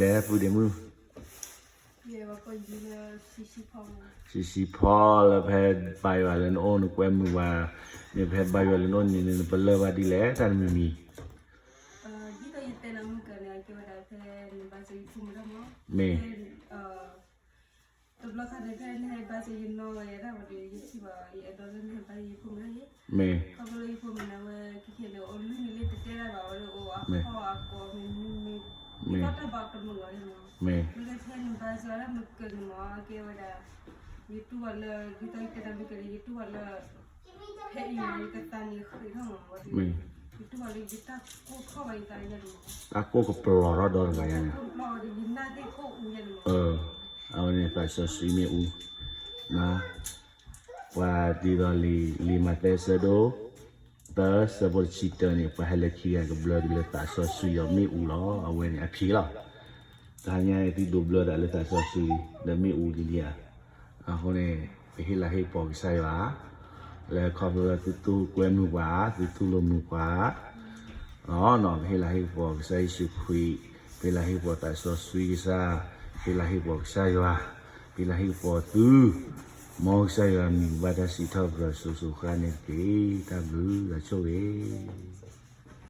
လဲၤပုၢ်ဒ့မုၣ်, ဆံးဆံးဖီလၢဖဲဘါယွၤလၢနအိၣ်နကွဲမုာ်ပှၤ, မ့ၢ်ဖဲဘါယွၤလၢနအိၣ်န့ၣ် နပလၢၢ်ဘၣ်ဒ်လဲၣ် တၢ်တမံၤမံၤ, မ့ၢ် တဘျီခါန့ၣ်ဖဲနဟဲဘါစၢၤယနီၢ်ဝဲဒၣ်ဝဲဒီး ယထံၣ်ဘၣ်ယအဲၣ်ဒိးလၢနဟဲဘါယဖိမုၣ်တၢ်ဟ့ၣ်, မ့ၢ် ခီဖျိလၢယဖိမုၣ်န့ၣ် အဝဲခဲခဲန့ၣ် အိၣ်လၢန့ၣ်လၢတတဲတၢ်ဘၣ်ဝဲဒီး အိၣ်အဖီအကီမ့ၢ်မ့ၢ် ယသီၣ်တၢ်ဘၣ်တမုာ်လီၤန့ၣ်မး, မ့ၢ် မ့ၢ်လၢဖဲနဘါစၢၤဝဲဒၣ်မုၢ်ကၢန့ၣ်မး အကဲဝဲဒၣ် ယတူၢ်ဘၣ်လၢ ဒ်သိးယတဲတၢ်မုၢ်ကၢန့ၣ် ယတူၢ်ဘၣ်လၢ ဖဲအံၤန့ၣ် ယကသးန့ၣ်ဃ့ၢ်ထီၣ်မးဝဲ, ယတူၢ်ဘၣ်လၢယတၢ်ကိၢ်ထီၣ်ဘၣ်ယသးန့ၣ်မး, တၢ်ကိၢ်ကပျီၤထီၣ်ဒီတဂၤညါန့ၣ်, ယတၢ်ကိၢ်ကပျီၤဒီးယနၢ်သ့ၣ်ကိၢ်အူညါန့ၣ်မး, အဝဲန့ၣ်သးစီဆှံမ့ၣ်အူ, ပှၤဒ်သိးလံာ်မးသဲအဆၢဒိၣ် သၢဆၢဖိတဆံတၢန့ၣ် ပှၤဟဲလၢခံဂၤကဘျၢက့ၤလၢသးစီဆှံဒီးမ့ၣ်အူလီၤ. အဝဲန့ၣ်အဖံးလီၤ. တဟါညါအံၤသုဒိးဘျၢသးလၢသးစီဆှံဒီးမ့ၣ်အူဒ်န့ၣ်ဧါ. အဃိန့ၣ် ပဟ့ၣ်လၤဟ့ၣ်ကပီၤကစၢ်ယွၤ လၢခီဖျိလၢသုတူၢ်ကွဲမုာ်ပှၤ, သုတူၢ်လိာ်မုာ်ပှၤ ပဟ့ၣ်လၤဟ့ၣ်ကပီၤကစၢ်ယ့ၣ်ၡူးခရံာ်, ပဟ့ၣ်လၤဟ့ၣ်ကပီၤသးစီဆှံကစၢ်, ပဟ့ၣ်လၤဟ့ၣ်ကပီၤကစၢ်ယွၤ, ပဟ့ၣ်လၤဟ့ၣ်ကပီၤသု, မ်ကစၢ်ယွၤမံၤကဘၣ်တၢ်စံးထီၣ်ပတြၢၤစိၤစိၤဃၣ်န့ၣ်တက့ၢ်. တၢ်ဘျုးတၢ်ဆိၣ်ဂ့ၤ